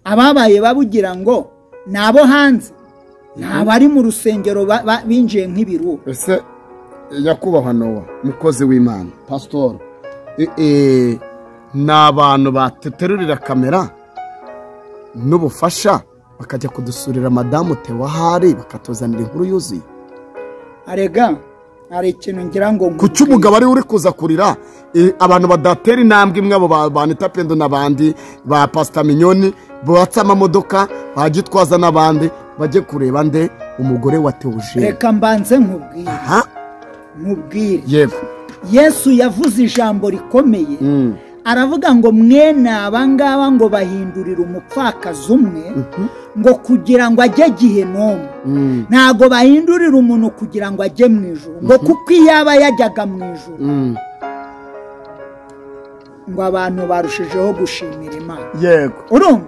Ababaye babugira ngo nabo hanze nabari mu rusengero binjiye nk'ibiru. Ese nyakubahwa Nowa mukozi w'Imana pastor, n'abantu bateterurira kamera n'ubufasha bakajya kudusurira madamu Tewahari bakatuzanira inkuru yuzuye. Arega hari ikintu ngira ngo kuki umugabo ari uri kuza kurira abantu badatera intambwe imwe, abo banita Pendo n'abandi ba Pastor Minyoni batsa amamodoka bagitwaza n'abandi bajye kureba nde umugore wa Theogene. Reka mbanze nkubwire. Nkubwire. Yego. Yesu yavuze ijambo rikomeye. Aravuga ngo mwene abangaba ngo bahindurira umupfakazi umwe ngo kugira ngo ajye gihenomu. Ntago bahindurira umuntu kugira ngo ajye mu ijuru, ngo kuko iyaba yajyaga mu ijuru ngo abantu barushijeho gushimira Imana. Yego. Urumva?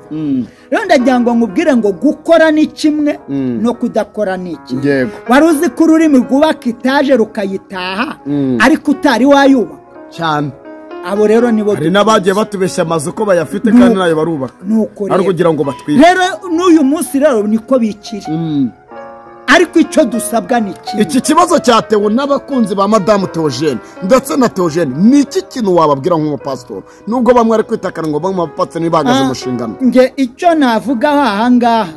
Rero ndagira ngo nkubwire ngo gukora ni kimwe no kudakora ni ikindi. Yego. Wari uzi ko ururimi rwubaka itaje rukayitaha ariko utari wayubaka cyane. Abo rero nibo hari n'abagiye batubeshya amazu ko bayafite kandi nayo barubaka ari kugira ngo batwike. Rero n'uyu munsi rero niko bikiri. Ariko icyo dusabwa ni kimwe. Iki kibazo cyatewe n'abakunzi ba madamu Theogene ndetse na Theogene, ni iki kintu wababwira nk'umupasitori nubwo bamwe ari kwitakana ngo bamwe bapatse ntibagaze umushingano? Nge icyo navuga aha ngaha,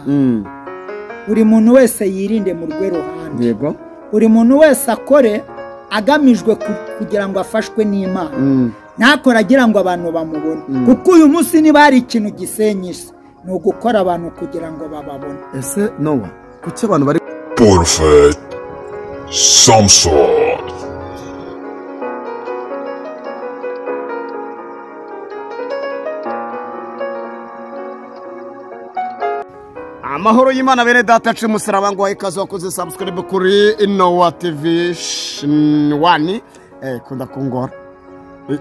buri muntu wese yirinde mu rwe ruhande. Yego. Buri muntu wese akore agamijwe kugira ngo afashwe n'Imana. Ntakora agira ngo abantu bamubone. Kuko uyu munsi niba hari ikintu gisenyise ni ugukora abantu kugira ngo bababone. Ese Nowa, kuki abantu bari Prophet Samson? Amahoro y'Imana bene data aci musaraba ngo ikaze wakoze subscribe kuri Nowa TV 1. Kunda kungora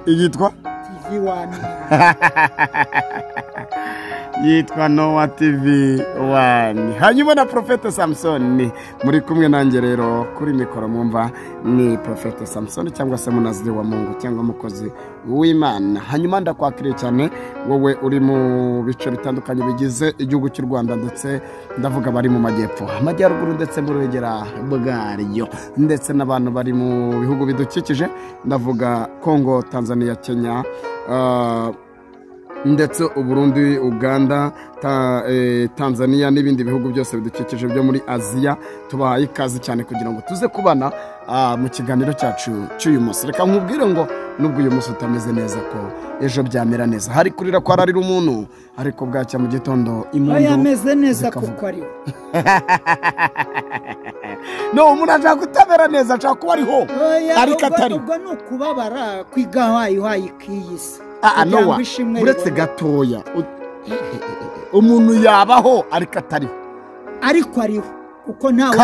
yitwa TV 1. Yitwa Nowa TV 1. Hanyuma na Prophet Samson muri kumwe nanjye rero kuri mikoro mwumva ni Prophet Samson cyangwa se munaziri wa Mungu cyangwa mukozi w'Imana. Hanyuma ndakwakiriye cyane wowe uri mu bice bitandukanye bigize igihugu cy'u Rwanda, ndetse ndavuga bari mu majyepfo, amajyaruguru ndetse mu rwegera bwaryo, ndetse n'abantu bari mu bihugu bidukikije, ndavuga Congo, Tanzania, Kenya, ndetse Burundi, Uganda, Tanzania n'ibindi bihugu byose bidukikije byo muri Aziya. Tubahaye ikaze cyane kugira ngo tuze kubana mu kiganiro cyacu cy'uyu munsi. Reka nkubwire ngo nubwo uyu munsi utameze neza ko ejo byamera neza. Hari kurira kwararira umuntu ariko bwacya mu gitondo impundu yameze neza kuko ari no umuntu ashaka kutabera neza ashaka kuba ariho ariko atari. Ubwo ni ukubabara kwigahaye ikiyisi. Nowa, uretse gatoya umuntu yabaho ariko atariho, ariko ariho kuko ntawe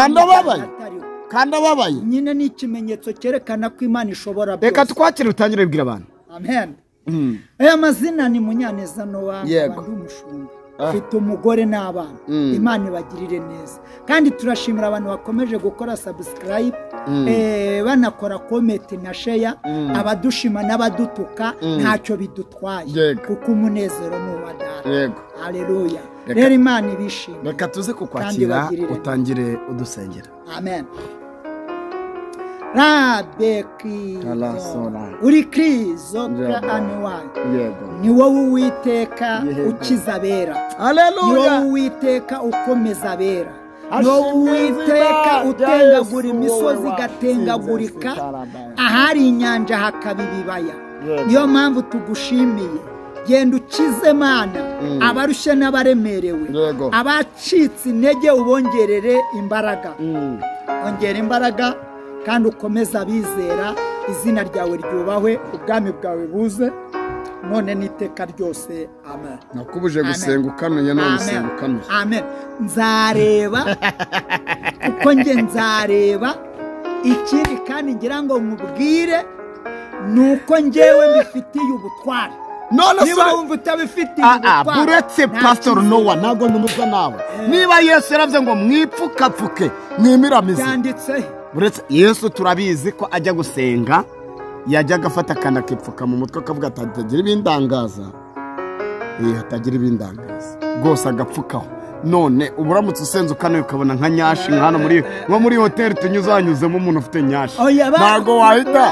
kandi ababaye nyine ni ikimenyetso cyerekana ko Imana ishobora byose. Reka twakire utangire bwira abantu. Amen. Aya mazina ni Munyaneza Nowa, ndi umushumba, mfite umugore n'abana. Imana ibagirire neza. Kandi turashimira abantu bakomeje gukora subscribe, banakora comment na share, abadushima n'abadutuka ntacyo bidutwaye kuko umunezero ni uwa Data. Yego. Haleluya. Rero Imana ibishime. Reka tuze kukwakira utangire udusengera. Amen. Rabeki uri Kristo Yego. Ni wowe Uwiteka ukiza abera. Haleluya. Ni wowe Uwiteka ukomeza abera. Ni wowe Uwiteka utengagura imisozi igatengagurika, ahari inyanja hakaba ibibaya. Niyo mpamvu tugushimiye. Genda ukize Mana abarushye n'abaremerewe, abacitse intege ubongerere imbaraga. Ongera imbaraga kandi ukomeza abizera. Izina ryawe ryubahwe, ubwami bwawe buze none n'iteka ryose. Amen. Nakubuje gusenga ukanuye none usenga ukanuye. Amen. Nzareba kuko nge nzareba. Ikindi kandi ngira ngo nkubwire nuko ngewe mbifitiye ubutware. None niba wumva utabifitiye ubutware, uretse Pastor Noah ntabwo ndumuza nawe. Niba Yesu yaravuze ngo mwipfukapfuke mwimiramize, byanditse. Uretse Yesu turabizi ko ajya gusenga yajyaga afata akana akipfuka mu mutwe akavuga ati atagira ibindangaza. Hatagira ibindangaza rwose agapfukaho. None uburamutse usenze ukane ukabona nka nyashi hano muri nko muri hoteli tunyuzanyuzemo umuntu ufite nyashi, ntago wahita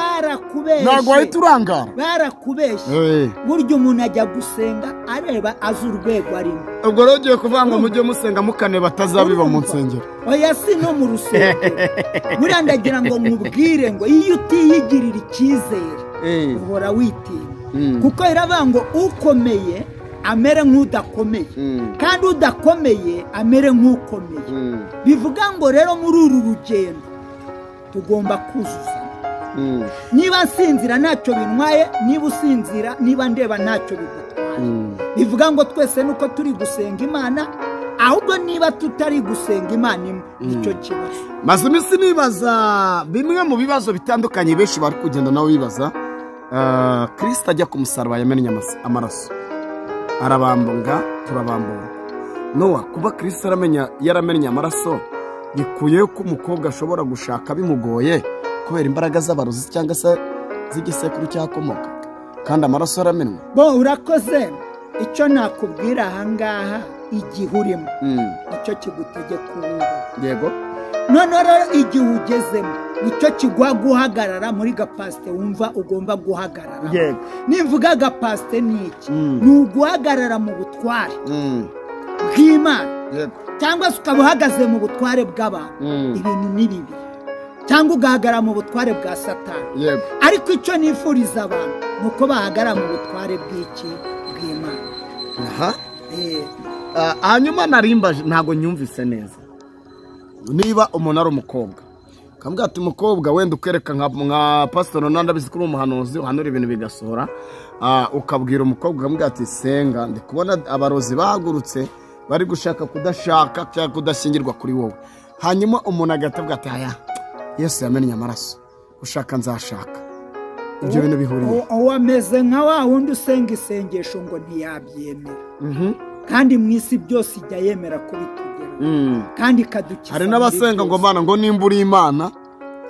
urangara. Barakubeshye. Burya umuntu ajya gusenga areba azi urwego arimo. Ubwo rero ugiye kuvuga ngo mujye musenga mukane batazabiba mu nsengero. Oya, si no mu rusengero. Buriya ndagira ngo nkubwire ngo iyo utiyigirira icyizere uhora witinya, kuko iravuga ngo ukomeye amere nk'udakomeye, kandi udakomeye amere nk'ukomeye. Bivuga ngo rero muri uru rugendo tugomba kuzuzana. Niba nsinzira ntacyo bintwaye, niba usinzira, niba ndeba ntacyo bigutwaye. Bivuga ngo twese nuko turi gusenga Imana, ahubwo niba tutari gusenga Imana imwe nicyo kibazo. Maze iminsi nibaza bimwe mu bibazo bitandukanye benshi bari kugenda nabo bibaza. Kristo ajya ku musaraba yamennye amaraso, arabambunga turabambunga. Nowa, kuba Kristo yaramennye amaraso bikuye ko umukobwa ashobora gushaka bimugoye kubera imbaraga z'abarozi cyangwa se z'igisekuru cyakomoka, kandi amaraso aramenwa. Bo urakoze. Icyo nakubwira ahangaha, igihe urimo nicyo kigutegeka ubu. Yego. None rero igihe ugezemo nicyo kiguha guhagarara muri gapasite wumva ugomba guhagarara. Yego. Nimvuga gapasite ni iki? Ni uguhagarara mu butware bw'Imana. Yego. Cyangwa se ukaba uhagaze mu butware bw'abantu, ibintu ni bibi, cyangwa ugahagarara mu butware bwa Satani. Yego. Ariko icyo nifuriza abantu ni uko bahagarara mu butware bw'iki? Bw'Imana. Aha. Hanyuma narimbaje ntago nyumvise neza. Niba umuntu ari umukobwa ukambwira ati umukobwa wenda ukereka nka pastor Nanda bizi kuri umuhanuzi uhanura ibintu bigasohora, ukabwira umukobwa ukambwira ati senga ndi kubona abarozi bahagurutse bari gushaka kudashaka cyangwa kudashyingirwa kuri wowe, hanyuma umuntu agahita ati aya Yesu yamennye amaraso, ushaka nzashaka. Ibyo bintu bihuriye. Uwo ameze nka wa wundi usenga isengesho ngo ntiyabyemera, kandi mu isi byose ijya yemera kubitugera, kandi ikadukiza. Hari n'abasenga ngo Mana ngo nimba uri Imana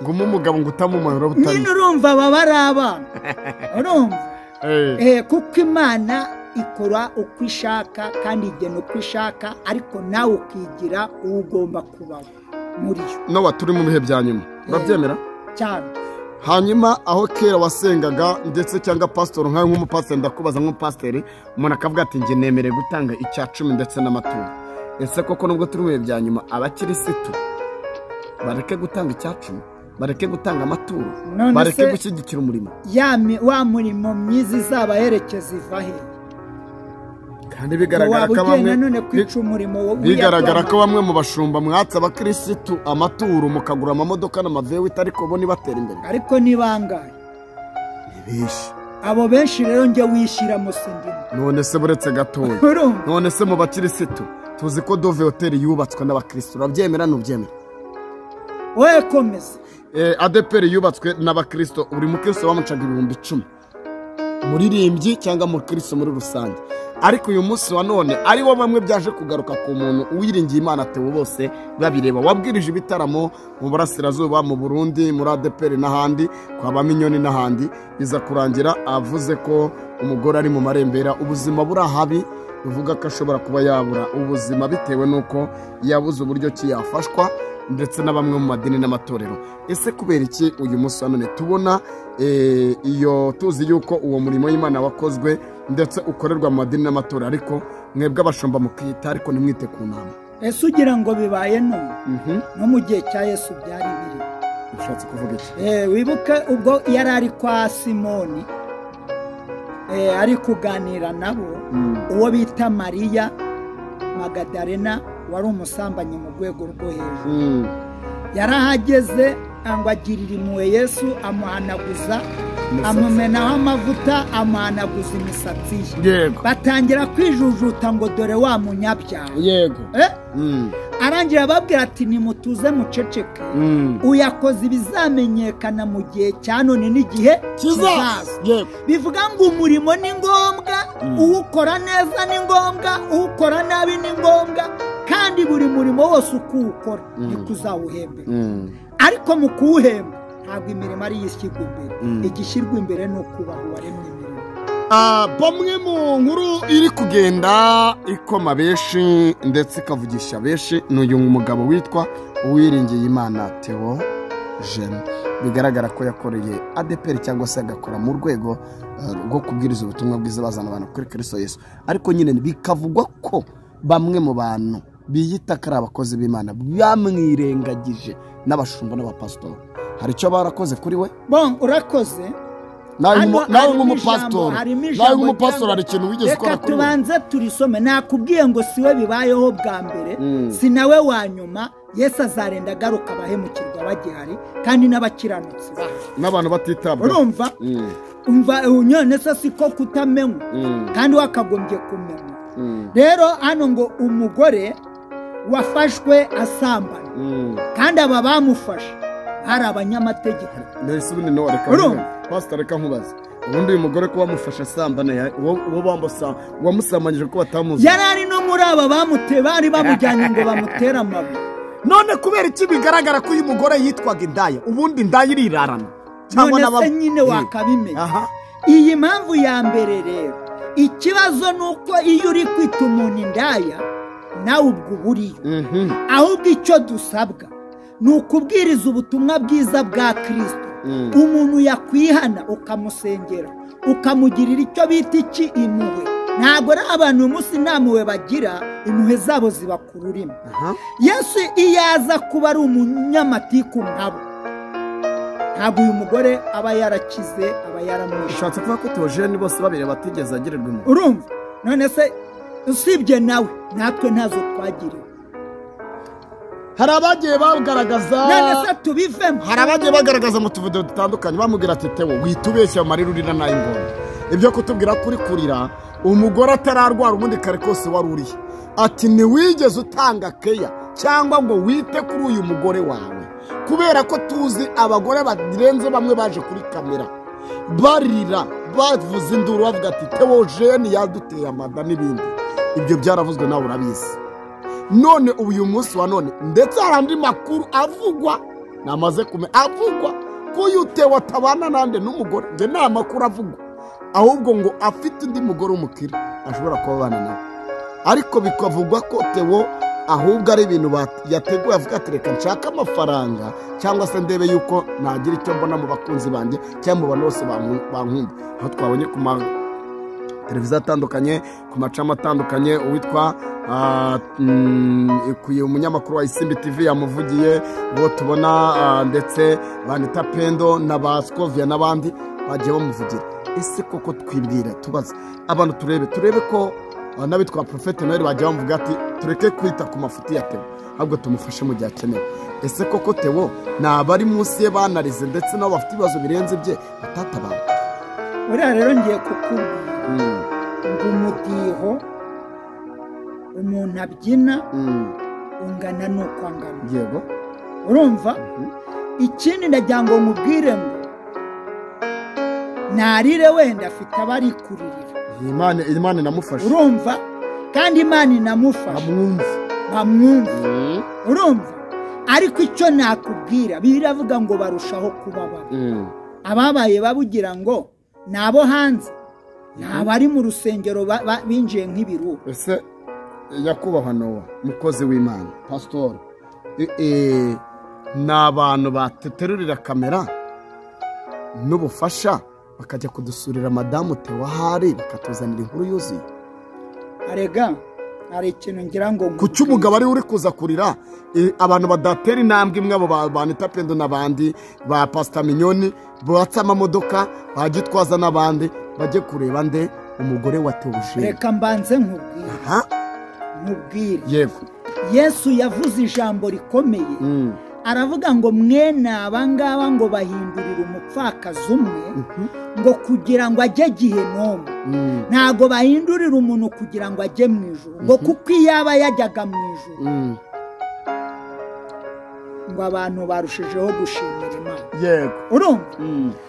ngo umugabo ngo utamumara utari. Nyine urumva baba ari abana. Urumva? Kuko Imana ikora uko ishaka kandi igena uko ishaka, ariko nawe ukigira uwo ugomba kubaho muri yo. Nowa, turi mu bihe bya nyuma, urabyemera? Cyane. Hanyuma aho kera wasengaga ndetse cyangwa pastor nkawe nk'umupasiteri, ndakubaza nk'umupasiteri, umuntu akavuga ati njye nemereye gutanga icya 10 ndetse n'amaturo. Ese koko nubwo turi mu bihe bya nyuma abakirisitu bareke gutanga icya 10, bareke gutanga amaturo, bareke gushyigikira umurimo? Wa murimo myiza izabaherekeza iva he? Kandi bigaragara ko bamwe bigaragara ko bamwe mu bashumba mwatsa abakirisitu amaturo mukagura amamodoka n'amavewita, ariko bo nibatera imbere. Ariko ni bangahe? Ni benshi. Abo benshi rero njye wishyiramo sindimo. None se buretse gatoya, none se mu bakirisitu tuzi ko Dove Hotel yubatswe n'abakirisitu, urabyemera n'ubyemera? Wowe komeza. ADPR yubatswe n'abakristo, buri mukristo bamucaga 10,000, muririmbyi cyangwa mukristo muri rusange. Ariko uyu munsi wa none ari wo bamwe byaje kugaruka ku muntu uwiringiye Imana atewe bose babireba, wabwirije ibitaramo mu Burasirazuba, mu Burundi, muri ADPR n'ahandi, kwa Baminyoni n'ahandi, biza kurangira avuze ko umugore ari mu marembera, ubuzima buri ahabi, bivuga ko ashobora kuba yabura ubuzima bitewe n'uko yabuze uburyo ki yafashwa ndetse na bamwe mu madini n'amatorero. Ese kubera iki uyu munsi wa none tubona iyo tuzi yuko uwo murimo w'Imana wakozwe ndetse ukorerwa mu madini n'amatorero, ariko mwebwe abashumba mukita ariko nimwite ku nama? Ese ugira ngo bibaye none? No mu gihe cya Yesu byari biri. Ushatse kuvuga iki? Wibuke ubwo yari ari kwa Simoni, ari kuganira nabo, uwo bita Mariya Magadalena wari umusambanyi mu rwego rwo hejuru. Yarahageze ngo agirira impuhwe Yesu, amuhanaguza, amumenaho amavuta, amuhanaguza imisatsi ye. Batangira kwijujuta ngo dore wa munyabyaha. Yego. Arangira ababwira ati nimutuze muceceke, uyakoze ibizamenyekana mu gihe cya none n'igihe kizaza. Bivuga ngo umurimo ni ngombwa, uwukora neza ni ngombwa, uwukora nabi ni ngombwa, kandi buri murimo wose uko uwukora niko uzawuhembera. Ariko mu kuwuhemba ntabwo imirimo ari ishyirwa imbere, igishyirwa imbere ni ukubaha uwaremye imirimo. Bamwe mu nkuru iri kugenda ikoma benshi ndetse ikavugisha benshi ni uyu mugabo witwa Uwiringiyimana Theogene, bigaragara ko yakoreye ADEPR cyangwa se agakora mu rwego rwo kubwiriza ubutumwa bwiza bazana abantu kuri Kristo Yesu. Ariko nyine bikavugwa ko bamwe mu bantu biyita ko ari abakozi b'Imana bamwirengagije n'abashumba n'abapasitori. Hari icyo barakoze kuri we? Bon, urakoze. Nawe nk'umupasitori hari ikintu wigeze ukora kuri we? Reka tubanze turisome. Nakubwiye ngo siwe bibayeho bwa mbere, si nawe wa nyuma. Yesu azarenda agaruka abahemukirwa bagihari kandi n'abakiranutsi bahari n'abantu batitabwa. Urumva? Umva none se siko kutamenywa kandi wakagombye kumenywa. Rero hano ngo umugore wafashwe asambana kandi aba bamufashe hari abanyamategeko. Nese ubundi no reka pastor reka nkubaze, ubundi uyu mugore ko bamufashe asambana uwo wamusamanyije ko batamuzi yari ari no muri aba bamute bari bamujyanye ngo bamutere amabuye. None kubera iki bigaragara ko uyu mugore yitwaga indaya? Ubundi indaya irirarana cyangwa none se nyine wakabimenya. Iyi mpamvu ya mbere rero, ikibazo nuko iyo uri kwita umuntu indaya nawe ubwo uburiyo. Ahubwo icyo dusabwa ni ukubwiriza ubutumwa bwiza bwa Kristo. Umuntu yakwihana ukamusengera ukamugirira icyo bita iki impuhwe. Ntabwo ari abantu uyu munsi nta mpuhwe bagira, impuhwe zabo ziba ku rurimi. Yesu iyo aza kuba ari umunyamatiku nkabo, ntabwo uyu mugore aba yarakize, aba yaramwishe. Ushatse kuvuga ko Theogene bose babiri batigeze agirirwa impuhwe? Urumva? None se usibye nawe natwe ntazo twagiriwe. Hari abagiye bagaragaza, none se tubivemo. Hari abagiye bagaragaza mu tuvudo dutandukanye bamubwira ati Theo witubeshya amarira urira n'ay'ingona, ibyo kutubwira kuri kurira umugore atararwara ubundi kare kose wari uriye, ati ntiwigeze utanga keya cyangwa ngo wite kuri uyu mugore wawe, kubera ko tuzi abagore barenze bamwe baje kuri kamera barira bavuze induru bavuga ati Theogene yaduteye amada n'ibindi. Ibyo byaravuzwe nawe urabizi. None uyu munsi wa none ndetse hari andi makuru avugwa namaze kumenya avugwa ko uyu Theo atabana nande n'umugore. Nge nta makuru avugwa, ahubwo ngo afite undi mugore w'umukire ashobora kuba abana nawe, ariko bikavugwa ko Theo ahubwo ari ibintu yateguye avuga ati reka nshake amafaranga cyangwa se ndebe yuko nagira icyo mbona mu bakunzi banjye cyangwa mu bantu bose bankunda. Aho twabonye ku ma televiziyo atandukanye, ku macama atandukanye, uwitwa umunyamakuru wa Isimbi TV yamuvugiye, uwo tubona ndetse Banita Pendo na ba Scovia n'abandi bagiye bamuvugira. Ese koko twibwira tubaze abantu turebe ko n'abitwa Prophet Noel bagiye bamuvuga ati tureke kwita ku mafuti ya Theo ahubwo tumufashe mu gihe akenewe. Ese koko Theo ni abari munsi ye banarize ndetse nabo bafite ibibazo birenze bye batatabara? Uriya rero ngiye kukubwira ngo umudiho umuntu abyina ungana n'uko angana. Yego. Urumva? Ikindi ndagira ngo nkubwire ngo narire wenda afite abari kuririra. Imana inamufasha. Urumva? Kandi Imana inamufasha. Bamwumva. Urumva? Ariko icyo nakubwira biravuga ngo barushaho kuba babi. Ababaye babugira ngo nabo hanze nabari mu rusengero binjiye nk'ibiru. Ese nyakubahwa Nowa mukozi w'Imana pastor, ni abantu bateterurira kamera n'ubufasha bakajya kudusurira madamu Theo ahari bakatuzanira inkuru yuzuye. Arega hari ikintu ngira ngo kuki umugabo ari uri kuza kurira abantu badatera intambwe imwe, abo Banita Pendo n'abandi ba Pastor Mignoni batsa amamodoka bagitwaza n'abandi bajye kureba nde umugore wa Theogene. Reka mbanze nkubwire. Nkubwire. Yego. Yesu yavuze ijambo rikomeye. Aravuga ngo mwene abangaba ngo bahindurira umupfakazi umwe ngo kugira ngo ajye gihenomu. Ntago bahindurira umuntu kugira ngo ajye mu ijuru, ngo kuko iyaba yajyaga mu ijuru ngo abantu barushijeho gushimira Imana. Yego. Urumva?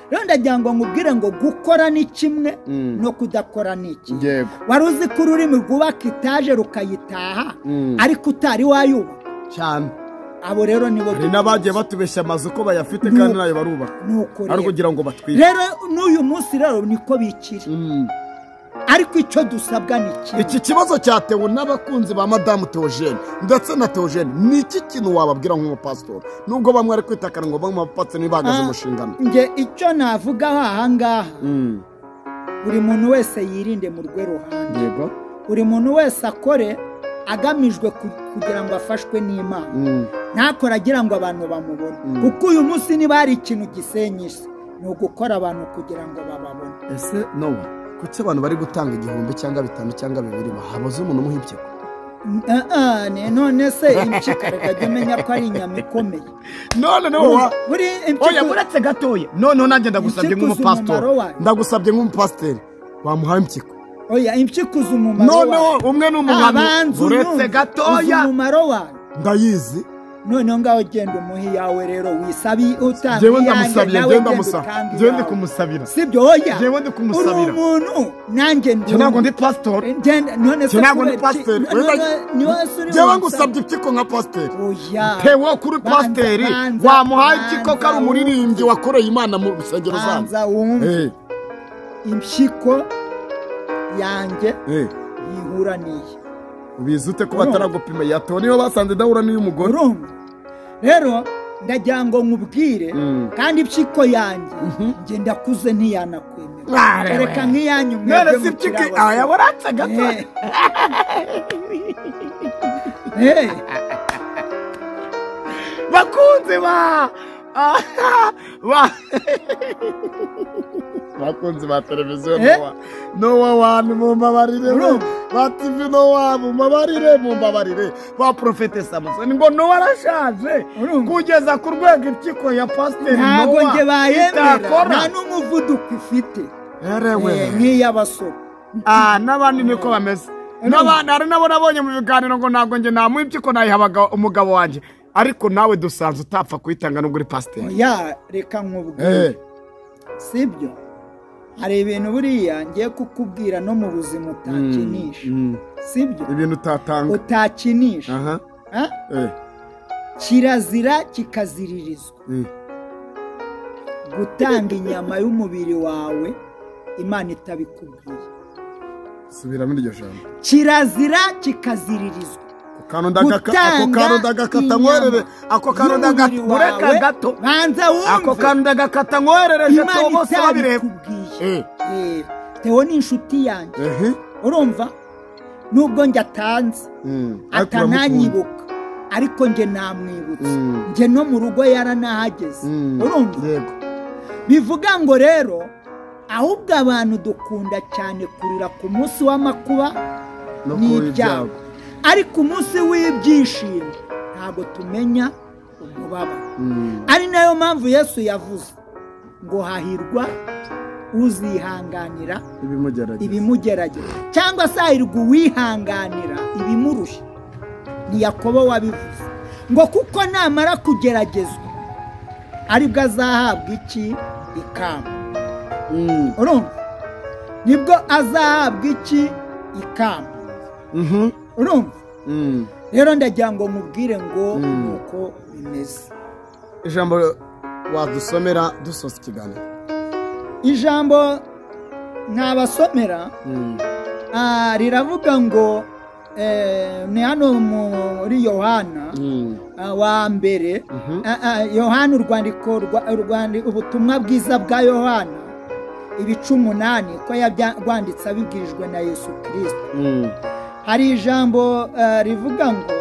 Rero ndagira ngo nkubwire ngo gukora ni kimwe no kudakora ni ikindi. Yego. Wari uzi ko ururimi rwubaka itaje rukayitaha ariko utari wayubaka cyane. Abo rero nibo hari n'abagiye batubeshya amazu ko bayafite kandi nayo barubaka, nuko ari kugira ngo batwike. Rero n'uyu munsi rero niko bikiri. Ariko icyo dusabwa ni kimwe. Iki kibazo cyatewe n'abakunzi ba Madamu Theogene ndetse na Theogene, ni iki kintu wababwira nk'umupasitori, nubwo bamwe ari kwitakana ngo bamwe bapatse ntibahagaze mu nshingano? Nge icyo navugaho aha ngaha, buri muntu wese yirinde mu rwe ruhande. Yego. Buri muntu wese akore agamijwe kugira ngo afashwe n'Imana, ntakore agira ngo abantu bamubone. Kuko uyu munsi niba hari ikintu gisenyisha ni ugukora abantu kugira ngo bababone. Ese Nowa, kuki abantu bari gutanga 1000 cyangwa 5 cyangwa 2 bahabuze umuntu umuha impyiko? None se impyiko reka jya umenya ko ari inyama ikomeye. None Nowa, oya uretse gatoya, none nanjye ndagusabye nk'umupasitori, ndagusabye nk'umupasiteri wamuha impyiko. Oya, impyiko uzi umumaro wayo. Noneho umwe ni umuhanuzi, uretse gatoya umumaro wayo ndayizi. Noneho ngaho genda umuhe iyawe rero, wisabi utanga iyanjye, nawe genda ndi kumusabira. Sibyo? Oya, jewe ndi kumusabira. Uri umuntu nanjye ndi. Ntabwo ndi pastor. None se ntabwo ndi pastor. Jewe ngusabye impyiko nka pastor. Oya, tewo kuri pasiteri wamuhaye impyiko ko ari umuririmbyi wakoreye Imana mu rusengero zanyu. Banza wumve, impyiko yanjye yihura n'iyi. Ubizi ute ko bataragupima? Yato niyo basanze idahura n'iy'umugore. Rero ndagira ngo nkubwire, kandi impyiko yanjye njye ndakuze ntiyanakwemera. Reka nk'iyanyu mwebwe mukiri abasore. Bakunzi ba bakunzi ba televiziyo Nowa, Nowa wantu mumbabarire, ba TV Nowa mumbabarire, mumbabarire, ba Profete Samusoni ngo Nowa arashaje kugeza ku rwego impyiko ya pasiteri Nowa ntabwo nge bayemera, nta n'umuvuduko ifite nk'iy'abasore. N'abandi niko bameze. N'abandi hari nabo nabonye mu biganiro ngo ntabwo nge namuha impyiko nayiha umugabo wanjye. Ariko nawe dusanze utapfa kuyitanga nubwo uri pasiteri. Oya, reka nkubwire, sibyo? Hari ibintu buriya ngiye kukubwira no mu buzima utakinisha, sibyo? Ibintu utatanga, utakinisha. Kirazira kikaziririzwa gutanga inyama y'umubiri wawe Imana itabikubwiye. Subiramo iryo jambo. Kirazira kikaziririzwa. Ako kantu ndagakata nkwerere, ako kantu ndagakata gato, ako kantu ndagakata nkwerereje to bose babireba. Theo ni inshuti yanjye, urumva? Nubwo njye atanze atananyibuka, ariko njye namwibutse, njye no mu rugo yaranahageze, urumva? Bivuga ngo rero ahubwo abantu dukunda cyane kurira ku munsi w'amakuba n'ibyago, ariko umunsi w'ibyishimo ntabwo tumenya umubabaro. Ari nayo mpamvu Yesu yavuze ngo hahirwa uzihanganira ibimugerageza, cyangwa se hahirwa uwihanganira ibimurushya. Ni Yakobo wabivuze ngo kuko namara kugeragezwa aribwo azahabwa iki? Ikamba. Urumva? Nibwo azahabwa iki? Ikamba. Urumva? Rero ndagira ngo mubwire ngo nuko bimeze. Ijambo wadusomera dusoza ikiganiro. Ijambo nabasomera riravuga ngo ni hano muri Yohana wa mbere, Yohana urwandiko ubutumwa bwiza bwa Yohana ibice 8 ko yarwanditse abibwirijwe na Yesu Kristo. Hari ijambo rivuga ngo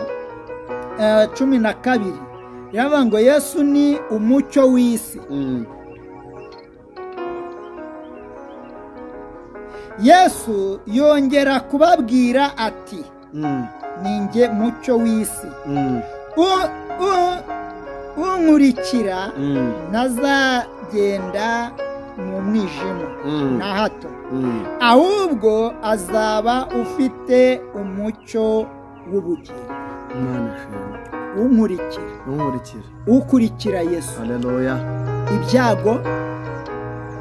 12 riravuga ngo Yesu ni umucyo w'isi. Yesu yongera kubabwira ati ninjye mucyo w'isi, unkurikira ntazagenda mu mwijima na hato, ahubwo azaba ufite umucyo w'ubugingo. Unkurikira, ukurikira Yesu. Haleluya. Ibyago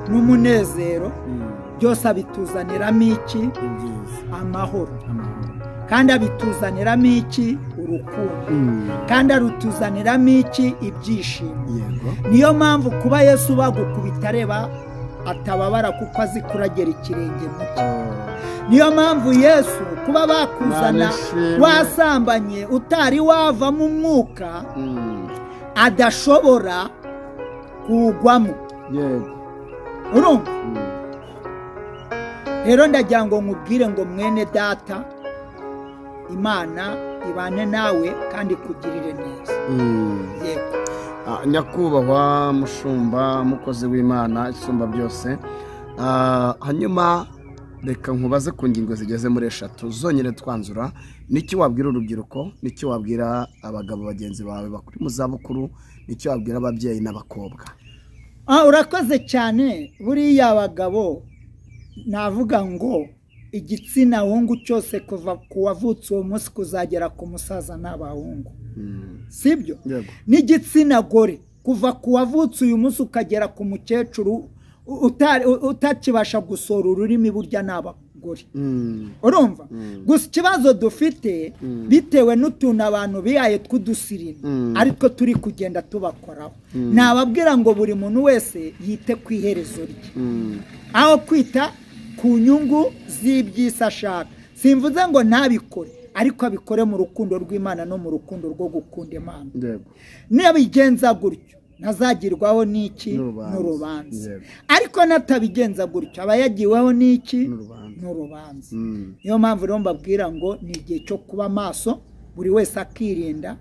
n'umunezero byose abituzaniramo iki? Amahoro. Kandi abituzaniramo iki? Urukundo. Kandi arutuzaniramo iki? Ibyishimo. Niyo mpamvu kuba Yesu bagukubita areba atababara kuko azi kuragera ikirenge mu cye. Niyo mpamvu Yesu kuba bakuzana wasambanye utari wava mu mwuka adashobora kugwamo. Yego. Urumva? Rero ndagira ngo nkubwire ngo mwene data, Imana ibane nawe kandi kugirire neza. Yego. Nyakubahwa mushumba, mukozi w'Imana isumba byose, hanyuma reka nkubaze ku ngingo zigeze muri 3 zonyine twanzura. N'icyo wabwira urubyiruko, n'icyo wabwira abagabo bagenzi bawe bakuri mu zabukuru, n'icyo wabwira ababyeyi n'abakobwa? Urakoze cyane. Buriya abagabo navuga ngo igitsina hungu cyose kuva ku wavutse uwo munsi kuzagera ku musaza n'abahungu, sibyo? N'igitsina gore kuva ku wavutse uyu munsi ukagera ku mukecuru utakibasha gusora ururimi, burya n'abagore. Urumva? Gusa ikibazo dufite bitewe n'utuntu abantu bihaye tw'udusirino ariko turi kugenda tubakoraho, nababwira ngo buri muntu wese yite ku iherezo rye, aho kwita ku nyungu z'iby'isi ashaka. Simvuze ngo ntabikore, ariko abikore mu rukundo rw'Imana no mu rukundo rwo gukunda Imana. Nibigenza gutyo ntazagirwaho n'iki? N'urubanza. Ariko natabigenza gutyo aba yagiweho n'iki? N'urubanza. Niyo mpamvu rero mbabwira ngo ni igihe cyo kuba maso, buri wese akirinda.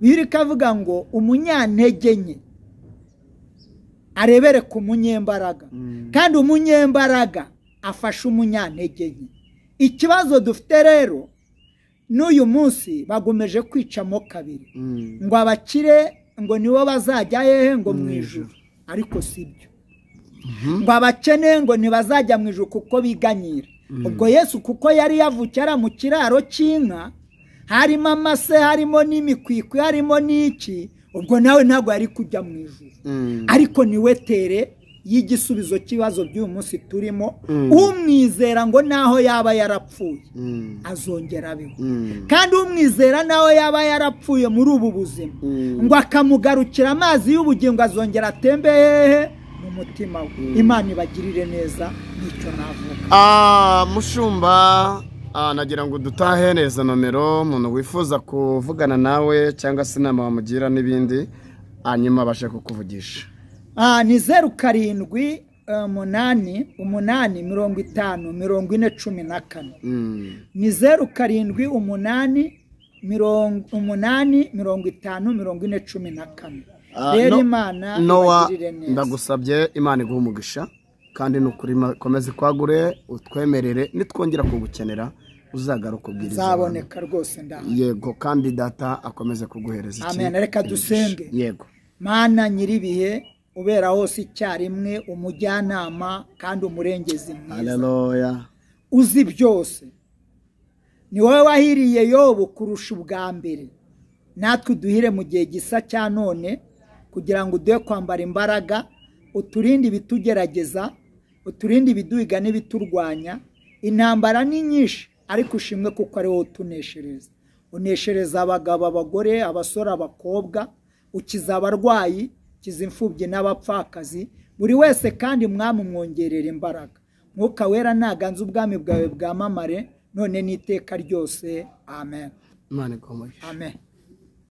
Bibiliya ikavuga ngo umunyantege nke arebere ku munyembaraga, kandi umunyembaraga afashe umunyantege nke. Ikibazo dufite rero n'uyu munsi bagomeje kwicamo kabiri, ngo abakire ngo nibo bazajya hehe? Ngo mu ijuru. Ariko sibyo. Ngo abakene ngo ntibazajya mu ijuru kuko biganyira. Ubwo Yesu kuko yari yavukiye ari mu kiraro cy'inka, harimo amase, harimo n'imikwikwi, harimo n'iki, ubwo nawe ntabwo yari kujya mu ijuru. Ariko niwe tere y'igisubizo cy'ibibazo by'uyu munsi turimo. Umwizera ngo naho yaba yarapfuye azongera abeho, kandi umwizera naho yaba yarapfuye muri ubu buzima ngo akamugarukira amazi y'ubugingo azongera atembe hehe? Mu mutima we. Imana ibagirire neza, nicyo navuga. Mushumba, nagira ngo dutahe neza nomero umuntu wifuza kuvugana nawe cyangwa se inama wamugira n'ibindi, hanyuma abashe kukuvugisha. Ni 0 7 8 8 50 40 14. Ni 0 7 8 8 50 40 14. Rero Imana ibagirire neza. Ndagusabye Imana iguhe umugisha, kandi nukuri komeze kwagure, utwemerere nitwongera kugukenera uzagaruka ubwiriza. Nzaboneka rwose ndaha. Yego, kandi data akomeze kuguhereza iki. Amen. Reka dusenge. Yego. Mana nyiribihe ubera hose icyarimwe, umujyanama kandi umurengezi mwiza. Haleluya. Uzi byose. Ni wowe wahiriye Yobu kurusha ubwa mbere. Natwe uduhire mu gihe gisa cya none kugira ngo uduhe kwambara imbaraga, uturinde ibitugerageza, uturinde ibiduhiga n'ibiturwanya. Intambara ni nyinshi, ariko ushimwe kuko ari wowe utuneshereza. Uneshereza abagabo, abagore, abasore, abakobwa, ukiza abarwayi, ukiza imfubyi n'abapfakazi, buri wese kandi Mwami umwongerera imbaraga. Mwuka wera naganze ubwami bwawe bwamamare none n'iteka ryose. Amen. Imana iguhe umugisha. Amen.